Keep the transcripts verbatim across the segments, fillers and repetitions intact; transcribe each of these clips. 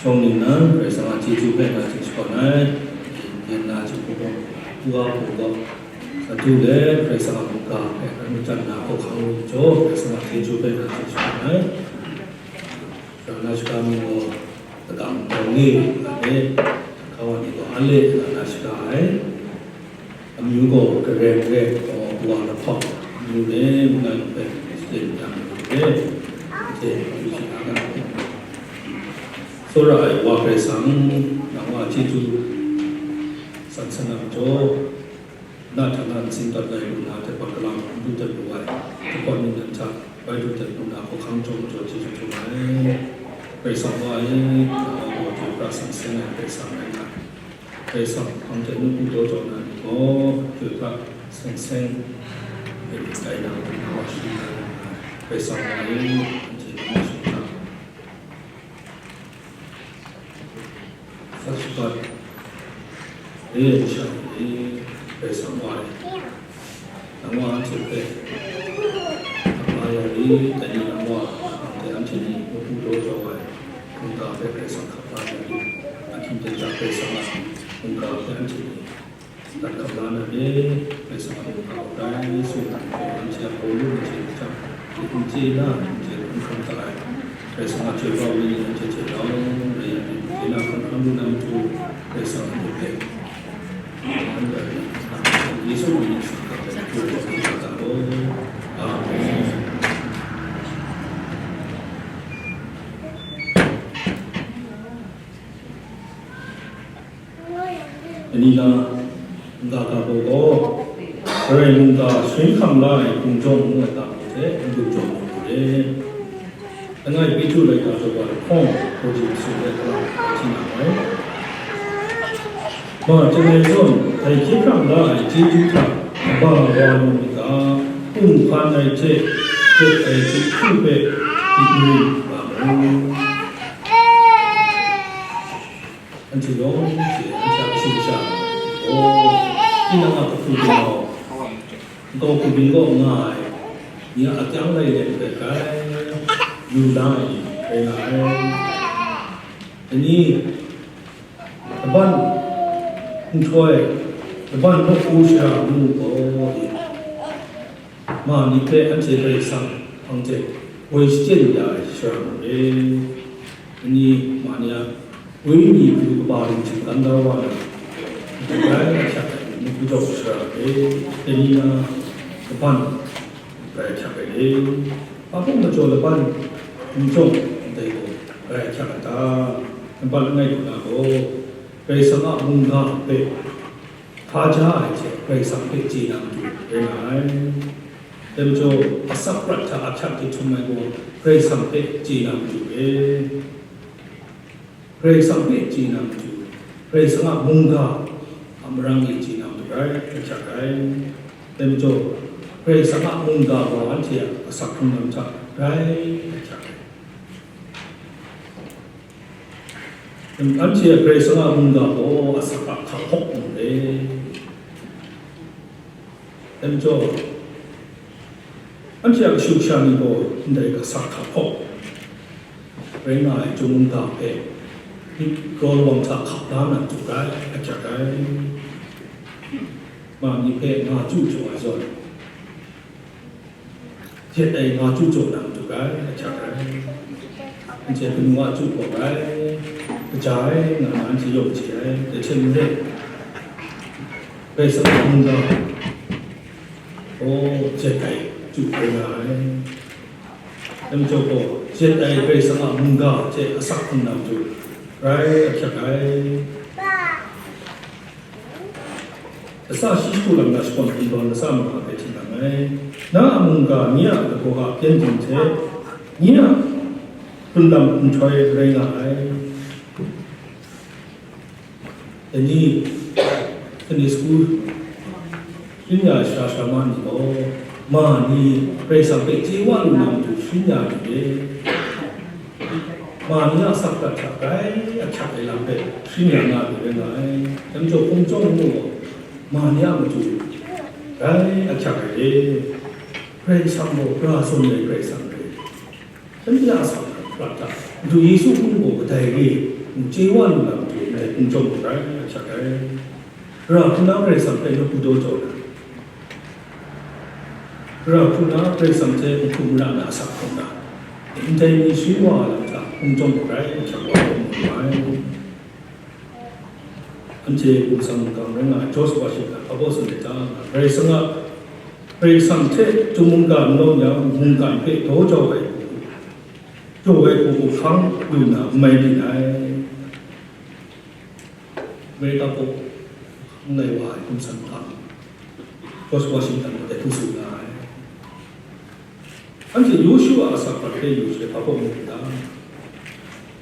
Shawng ningnan Karai Kasang a chyeju hpe na chyeju shapan ai, yin na chyeju hpe, u a hpung gaw, Satu le Karai Kasang a mungga hpe anu jan na hkawhkang lu jaw, Karai Kasang a chyeju hpe na chyeju shapan ai. Rana shaga mi gaw, Kadang Daw Ni, a le, Kawa ni gaw, A le, rana shaga ai. Amyu gaw Karen rai, gaw Wa Lahpawt, amyu le, mungga yawng hpe, State Dam Ni rai, hte, amyu hkying a na hpe. Tsawra ai Wa Karai Kasang, nang wa chyeju san san na majaw, na hta na ntsin dat ai lu na, dai hpawt galang n du dat lu ai, dai hpawt ningnan hta bai du dat lu na, hkawhkang jaw majaw chyeju htum ai. Karai Kasang wa e, nang wa gaw chyoi pra seng seng ai Karai Kasang rai nga ai. Karai Kasang hpang hte nawku daw jaw na ni gaw, chyoi pra seng seng, myit dai na, nang wa shani na, Karai Kasang wa e, anhte nang wa shani na. Sat shabat, e, sha e, Karai Kasang wa e, nang wa anhte hpe, hkap la ya i, dai ni nang wa, anhte anhte ni, nawku daw jaw ai, mungga hpe Karai Kasang hkap la ya i, ahkying ten hta Karai Kasang a mungga hpe anhte ni, Lat hkap la na re, Karai Kasang a mungga hkap ai, sung hkap ai, anhte a Pawlu n chye hkam, n chye na, n chye hkam hkam hta ai, Karai Kasang a chyoi pra ai ni anhte hte rau, rai yang, n chye na hkam hkam lu na matu, Karai Kasang a mungga hpe, Yesu mying ni hkap ai, hkap ai, hkap ai, hkap ai, Amen. Anila, n ga ga gaw gaw, Karai mungga sharin hkam la ai hpung jawng ngu ai ga hte n du jaw lu re. Langai Petru laika daw wa lahkawng, hpaji masum de hkra hti na ai. Ma, chyinghkai zawn, dai hkye hkrang la ai chyeju hta kaba wa lu myit ga, hpung hpan ai hte, jet ai chyeju hpe myit marin nga mu. Anhte yawng hte anhte a kashu kasha gaw, tinang a kahpu ginau, nkau hkubyin kaw nga ai ni a akyang lai let let rai, yu la ai ni rai nga ai. Dai ni, laban nhtoi, laban nawku shara ngu gaw, ma ni hpe anhte Karai Kasang hpang hte woi shachyen ya ai shara mung e, ani ma ni a wenyi galu kaba ringhtim kangdau wa na, grai ahkyak ai, mung kudawk shara e, dai ni na laban grai ahkyak ai e, hpa hpung majaw laban n jawng ndai gaw grai ahkyak ai ta? Nampat langai kaw na gaw, Karai Kasang a mungga hpe hpa ja ai hte Karai Kasang hpe chye na matu rai nga ai. Dai majaw, asak prat hta ahkyak hte htum ai gaw Karai Kasang hpe chye na matu e. Karai Kasang hpe chye na matu, Karai Kasang a mungga a marang e chye na matu rai ahkyak ai. Dai majaw, Karai Kasang a mungga gaw anhte a asak hkrung lam hta grai ahkyak ai. Anhte a Karai Kasang a mungga gaw asak a hka hkawk mung re. Dai majaw, anhte a kashu kasha ni gaw ndai asak hka hkawk rai nga ai chyum mungga hpe myit galaw lawang hta hkap la na matu rai ahkyak ai. Ma ni hpe nga chyu jaw ai zawn, jet ai nga chyu jaw na matu rai ahkyak ai. Anhte kanu a chyu gaw rai, kaja ai nga na anhte yawng chye ai, dai hte maren, Karai Kasang a mungga gaw jet ai chyu rai nga ai. Dai majaw gaw, jet ai Karai Kasang a mungga hte asak hkrung na matu rai ahkyak ai. Lasa shi hku lam na shakawn hpyi tawn lasa manga hpe htinang ai. Na a mungga ni a lagaw a pyengdin hte, ni a hkrunlam nhtoi rai nga ai. Dai ni, Sunday school sharin ya ai sara sarama ni gaw, ma ni Karai Kasang hpe chye wa lu na matu sharin ya ai ni e. Ma ni a asak prat hta grai ahkyak ai lam hpe sharin ya nga ai rai nga ai. Dai majaw, hpung jawng ngu gaw, ma ni a matu grai ahkyak ai re. Karai Kasang gaw, gara zawn ai Karai Kasang re. Shanhte a asak prat hta, Madu Yesu hpung gaw kadai re. N chye wa lu na matu ndai kungchyawm gaw rai ahkyak ai. Gara hku na Karai Kasang hpe nawku daw jaw na, gara hku na Karai Kasang hte nhku mara na asak hkrum na, ndai ni sharin wa ai lam hta kungchyawm gaw rai ahkyak wa ai mu ai. Anhte Karai Kasang mungkan rai nga ai George Washington hpa baw tsun ai ta, Karai Kasang a, Karai Kasang hte chyum mungga n lawm yang, mungkan hpe daw jau ai hku, jaw ai hku hku hkang lu na n mai byin ai. America kaw hkang lai wa ai hkum san hkang, George Washington gaw dai hku tsun nga ai. Anhte Yawshu a asak hpe yu jahte hpa baw mu n ta?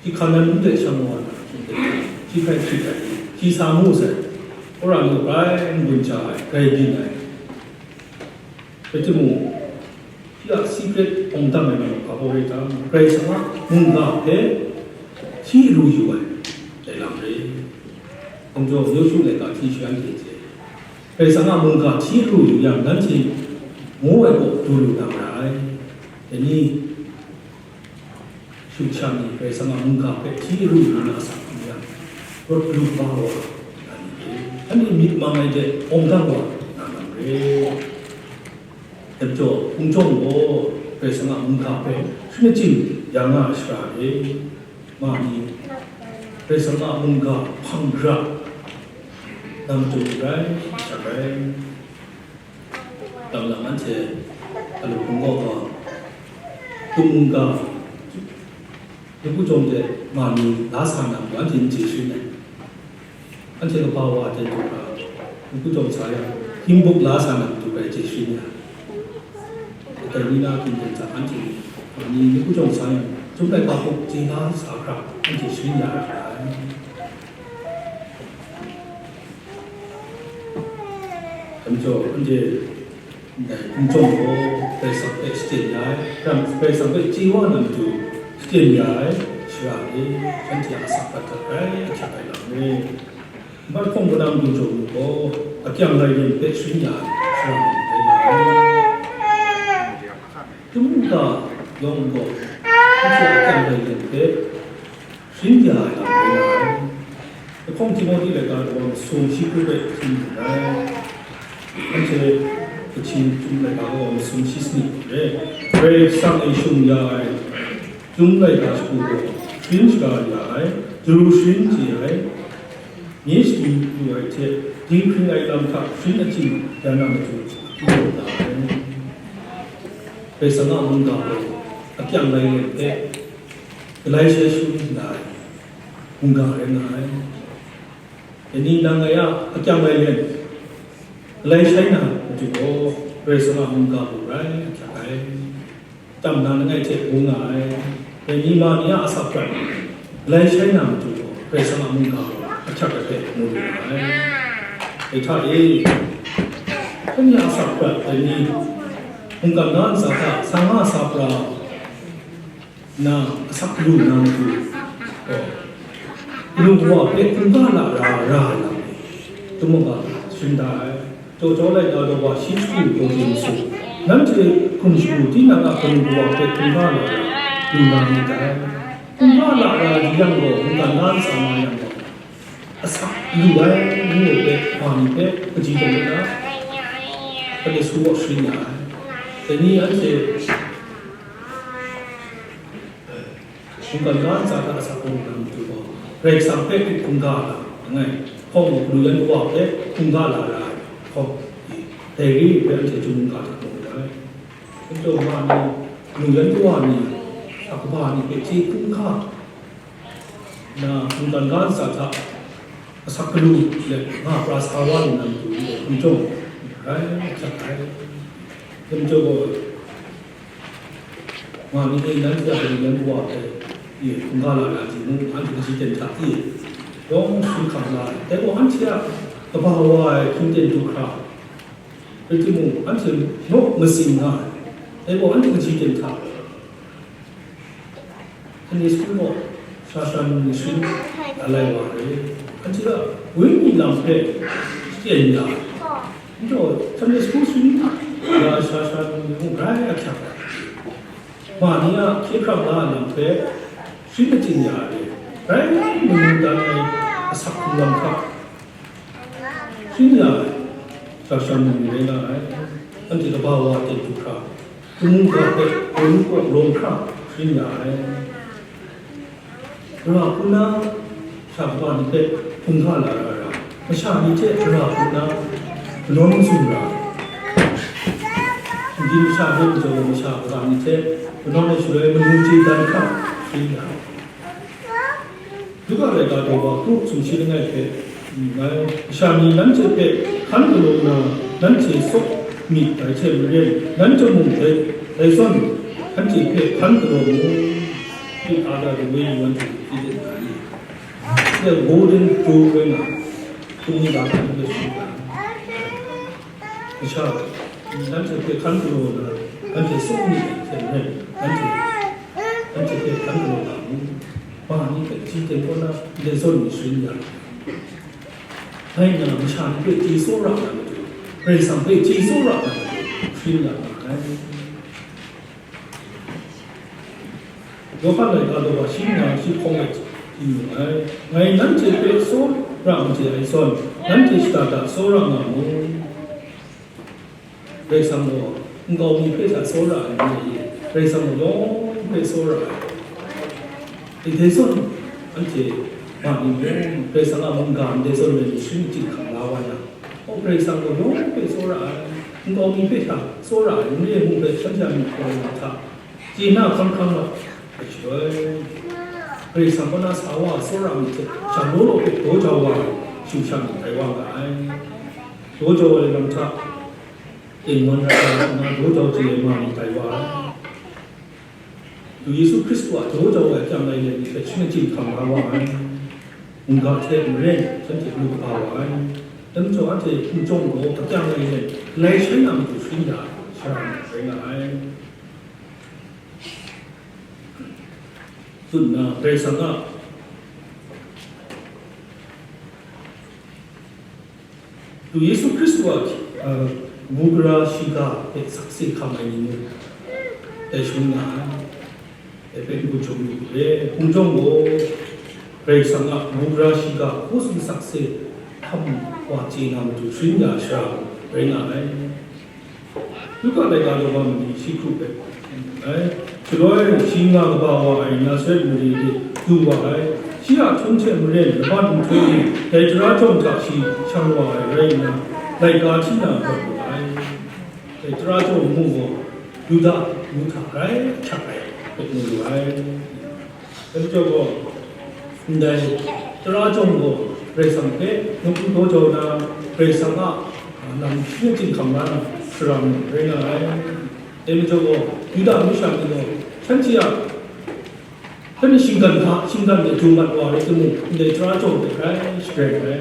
Shi Hkanan mung de shang wa na, shi hkrai hkrit ai, shi sa mu sai, Wora ni grai n gun ja ai, grai byin ai. Rai timung, shi a secret awng dang ai lam hpa baw rai ta? Karai Kasang a mungga hpe shi ru yu ai, dai lam re. Hkum jaw, Yawshu laika hti sha anhte hte, Karai Kasang a mungga hti ru yu yang, nanhte ngu ai kaw du lu na mara ai. Dai ni, shut sha ni Karai Kasang a mungga hpe hti ru yu na asak hkrum yang, rawt lu kaba wa na ni e? Shanhte myit mang ai de awng dang wa na lam re. Dai majaw, kungchyawm gaw Karai Kasang a mungga hpe sharin achyin ya nga ai shara e. Ma ni, Karai Kasang a mungga hpang gara na matu rai, shak rai. Dang lang anhte a lup hpung gaw gaw, tum mungga, Nawku Jawng de ma ni la sa na matu anhte n chye sharin ai. Anhte kaba wa de du hkra, Nawku Jawng sa yang, hkying buk la sa na matu rai chye sharin ya. Kadai ni na hkying ten sa anhte ma ni Nawku Jawng sa yang, Chyum Laika hpuk chye la sa hkra, anhte sharin ya ra ai. Dai majaw, anhte ndai kungchyawm gaw Karai Kasang hpe shaten ya ai, Karai Kasang hpe chye wa na matu shaten ya ai shara e, shanhte a asak hpe grai ahkyak ai lam e. Nmat hkawng kanan kungchyawm gaw akyang lailen hpe sharin ya ai shara e. Tum mungga yawng gaw, anhte akyang lailen hpe sharin ya ai lam rai nga ai. Lahkawng Timohti laika dawa masum shi hkru hpe htim nngai. Anhte Kachin Chyum laika dawa masum shi sanit hte, Karai Kasang e shung ya ai Chyum Laika shagu gaw, sharin shaga ya ai, daru sharin chye ai, nye sharin lu ai hte, dinghpring ai lam hta sharin achyin ya na matu, akyu taw da ai. Karai Kasang a mungga gaw, akyang lailen hpe, galai shai shangun hkra ai mungga rai nga ai. Dai ni nang ngai a akyang lailen, galai shai na matu gaw, Karai Kasang a mungga gaw rai ahkyak ai. Tam na langai hte ngu nga ai. Dai ni ma ni a asak prat, galai shai na matu gaw, Karai Kasang a mungga gaw ahkyak ai hpe mu lu nga ai. Dai hta e, shanhte a asak prat, dai ni mungkan ga ntsa hta sa nga sa pra, na asak lu na matu gaw, galu kawa hpe hkungga lara ra ai lam e, tum mungga sharin da ai. Jaw jaw laika daw wa shi shagu daw chye masu, nanhte hkum shagu tinang a galu kawa hpe hkungga lara lu na myit dai. Hkungga lara di yang gaw, mungkan ga ntsa nga yang gaw, asak lu ai ngu ai hpe, ma ni hpe kaji taw na, Sunday school gaw sharin ya ai. Dai ni anhte mungkan ga ntsa hta asak lu na matu gaw, Karai Kasang hpe hkungga la langai, hkawng gaw galu yan kawa hpe hkungga la ra ai hkawng, dai re ai hpe anhte chyum mungga hta mu ai. Hkum jaw, ma ni, galu yan kawa ni, a kaba ni hpe chye hkungga na, mungkan ga ntsa hta asak galu let nga pra sa wa lu na matu hkum jaw, rai ahkyak ai. Hkum jaw gaw, ma ni e, nanhte a galu yan kawa hpe, e, hkungga la na di mu, anhte kaji ten hta e, yawng sharin hkam la ai. Dai gaw anhte a kaba wa ai hkying ten du hkra, rai timung, anhte naw matsing nga ai. Dai gaw anhte kaji ten hta, Sunday school gaw sha sha num ni sharin alai wa re. Anhte a wenyi lam hpe shaten ya ai. Ntaw, Sunday school sharin ya ai sha sha num ni mung grai ahkyak ai. Ma ni a hkye hkrang la ai lam hpe sharin achyin ya ai re. Rai manu dan ai asak hkunglam hta, shing ya ai, sha sha mung rai nga ai, anhte kaba wa ten du hkra, kamu ga hpe, kamu kaw rawng hkra, shing ya ai. Gara hku na, sha kaba ni hpe hkungga la ra ra, masha ni hte gara hku na, kanawn mazum ra, shinggyim masha hpe majaw ai masha kaba ni hte, kanawn ai shaloi manu chye dan hkra, shing ya ai. Luka laika daw wa kru sumshi langai hpe, ngai, masha ni nanhte hpe hkan galaw nna, nanhte sawk myit dai hte maren, nanhte mung dai, dai zawn, anhte hpe hkan galaw mu. Speak out of the way you want to repeat it. The golden rule ring out. Hpung ni ga hkan galaw shi ga. Masha, nanhte hpe hkan galaw nna, nanhte sawk myit dai hte maren, nanhte, nanhte hpe hkan galaw ga mu. Ma ni hpe ji ten kaw na, ndai zawn ni sharin ya. Rai nna, masha ni hpe chye tsawra na matu, Karai Kasang hpe chye tsawra na matu, sharin ya nga ai. Yawhan laika daw wa shi nna shi hkawng ai, hti mu ai, ngai nanhte hpe tsawra made ai zawn, nanhte shada da tsawra nga mu. Karai Kasang gaw nkau mi hpe hta tsawra ai n rai i? Karai Kasang gaw yawng hpe tsawra ai. Dai zawn, anhte ma ni mung, Karai Kasang a mungga ndai zawn rai ni sharin chyinghkam la wa yang, oh, Karai Kasang gaw yawng hpe tsawra ai, nkau mi hpe hta tsawra ai, n re ai mung hpe shanhte a myit hkawm ai hta, chye na hkam hkam rawt ai shaloi, Karai Kasang kaw na sa wa tsawra myit hte, sha law law hpe daw jau wa ai, shu sha myit tai wa nga ai. Daw jau ai lam hta, Tengman rai nga, daw jau chye ai ma ni tai wa ai. Madu Yesu Hkristu a daw jau ai akyang lai lai ni hpe shanhte chyinghkam la wa ai. Mungga hte maren shanhte lu kaba wa ai. Dai majaw anhte hpung jawng gaw akyang lai lai, galai shai na matu sharin ya ai, sara rai nga ai. Tsun nna, Karai Kasang a Madu Yesu Hkristu a, uh, kabu gara shiga hpe sakse hkam ai ni mung, dai shangun nga ai. Dai hpe n-gun shawng lu re, hpung jawng gaw, Karai Kasang a kabu gara shiga hkaw tsun sakse hkam wa chye na matu sharin ya ai sara rai nga ai. Luka laika daw wa mani shi hkru ai. Shaloi, shi nga kaba wa ai Nazaret mare de du wa ai. Shi a htum hte maren laban nhtoi e dai tara jawng hta shi shang wa ai rai nna, laika hti na rawt lu ai. Dai tara jawng mung gaw Yuda mung hta grai ahkyak ai, rai nga lu ai. Dai majaw gaw, ndai tara jawng gaw Karai Kasang hpe nawku daw jau na, Karai Kasang a, a, lam hpyi chyinghkam la na, sara mung rai nga ai. Dai majaw gaw, Yuda masha ni gaw, shanhte a, shanhte shinggan hta, shinggan de du mat wa rai timung, ndai tara jawng hpe grai shagreng ai.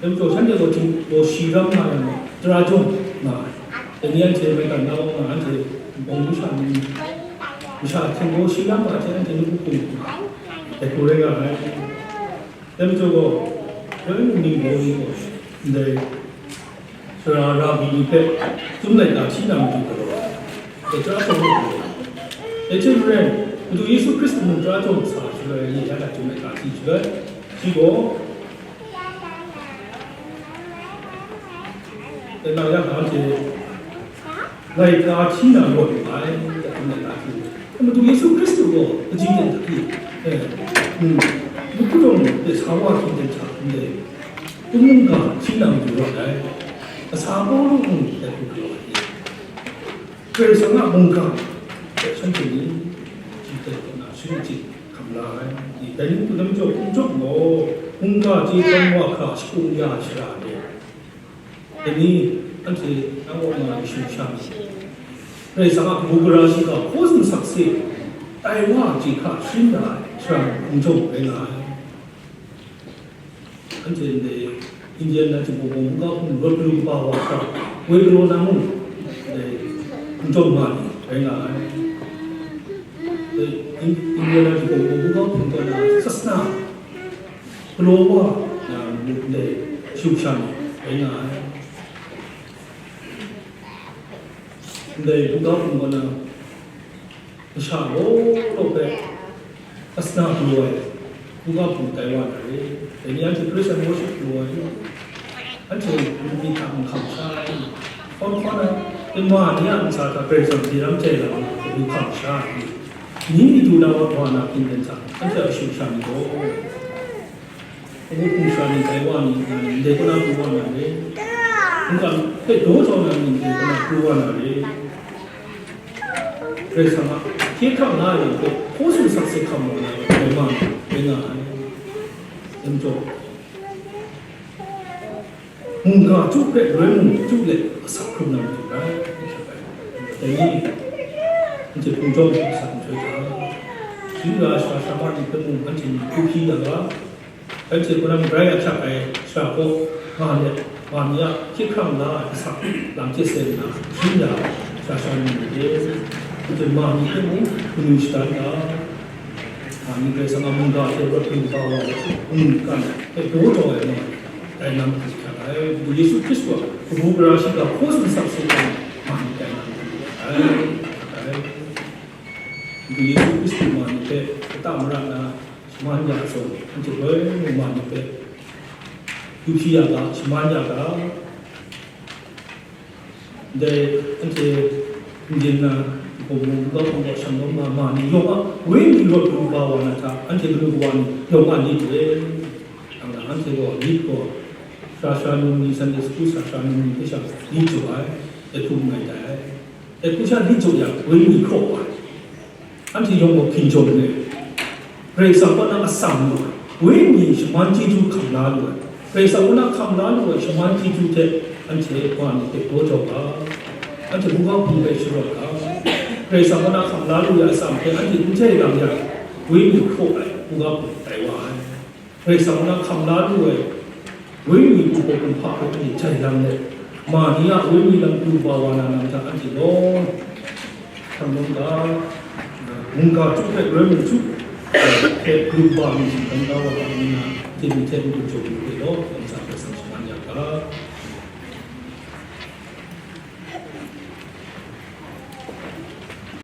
Dai majaw, shanhte gaw htinggaw shi ram nga yang gaw, tara jawng nga ai. Dai ni anhte maigan na wa nga, anhte bawng masha ni, masha htinggaw shi ram nga hte anhte nawku hpung nga ai. Dai hku rai nga ai. Dai majaw gaw, dai ning gaw ni gaw, ndai sara rabi ni hpe, chyum laika hti na matu galaw ai. Dai tara jawng ni galaw ai. Dai hte maren, Madu Yesu Hkristu mung tara jawng sa shaloi, ni ya na chyum laika hti shaloi, shi gaw, Dai na yang anhte laika hti na rawt lu ai, dai hpung laika hti. Madu Yesu Hkristu gaw kaji ten hta pyi, eh, hmm, mukpu dawng de sa wa hkying ten hta ndai, hpung mungga hti na matu rawt ai, kasa Pawlu mung dai hku galaw ai. Karai Kasang a mungga hpe shanhte ni, shi hte kaw na sharin chyinghkam la ai. Dai ni hku na majaw, hpung jawng gaw, mungga chye tawn wa hkra shakung ya ai shara re ai. Dai ni, anhte nang kaw nga ai shu sha myit. Karai Kasang a kabu gara shiga hkaw tsun sakse, tai wa ai chye hkra sharin da ai, shara hpung jawng rai nga ai. Anhte ndai Indian na Jinghpaw Wunpawng hpung ga hpung rawt lu kaba wa hkra, woi galaw na mung, ndai hpung jawng nga ni rai nga ai. Ndai In-, Indian na Jinghpaw Wunpawng hpung ga hpung tawn na sasana galaw wa na mung ndai shu sha ni rai nga ai. Ndai hpung ga hpung tawn na masha law law hpe Asana pru ai, hkungga hpung tai wa na re. Dai ni anhte praise and worship pru ai, anhte myit hta nhkam sha ai. Hkawn hkawn ai, ma ni a ntsa hta Karai Kasang hte ram jai lam ai, lu hkam sha ai. Ni matu na wa, wa na hping den hta, anhte a kashu sha ni gaw, Dai ni hpung sha ni, tai wa ni, nga ni, ndai kaw na pru wa na re. Mungkan hpe daw jau na ni, ndai kaw na pru wa na re. Karai Kasang a hkye hkrang la ai lam hpe, hkaw tsun sakse hkam wa na re, dai ma ni, rai nga ai. Lam jaw, mungga chyu hpe roi mung chyu let asak hkrum na matu rai, dai ni, anhte hpung jawng asak nhtoi hta, sharin lara shara sha ma ni hpe mung anhte ni hku hpyi ya ga, Anhte hku na magrai ahkyak ai shara kaw, ma ni, ma ni a hkye hkrang la ai asak lam hte seng nna, sharin lara shara sha ni myit e. Anhte ma ni hpe mung kanu shadan ga, ma ni Karai Kasang a mungga hte rawt lu kaba wa ai hte, mungkan hpe daw jau ai ma ni, tai na matu ahkyak ai. Madu Yesu Hkristu a kabu gara shiga hkaw tsun sakse ai ma ni, tai na matu ahkyak ai. Madu Yesu Hkristu ma ni hpe kata mara na, shaman ya zawn, anhte loi mung ma ni hpe du hpyi ya ga, shaman ya ga. Ndai anhte n-, ning na, hkum mung, hkum hkum shanglawm na ma ni yawng a wenyi rawt lu kaba wa na hta, anhte kanu kawa ni yawng a lit re. Nang na anhte gaw lit gaw, sara sara num ni, Sunday school sara sara num ni hpe sha lit jaw ai, dai hku n-, rai tai. Dai hku sha lit jaw yang, wenyi hkraw ai. Anhte yawng gaw hkinjawng re. Karai Kasang kaw na atsam lu ai, wenyi shaman chyeju hkam la lu ai, Karai Kasang kaw na hkam la lu ai shaman chyeju hte anhte wa ni hpe daw jau ga, anhte hkungga hpung hpe sharawt ga, Karai Kasang kaw na hkam la lu ai atsam hpe anhte n jai lam yang, wenyi hkraw ai hkungga hpung tai wa ai. Karai Kasang kaw na hkam la lu ai, wenyi kumhpa kumhpa hpe anhte jai lam let, ma ni a wenyi lam pru kaba wa na lam hta anhte lawm hkam lawm ga, mungga chyu hpe roi mung chyu hpe pru kaba myit hte dan da wa ga nna, hte myi hte mung jaw lu hpe law,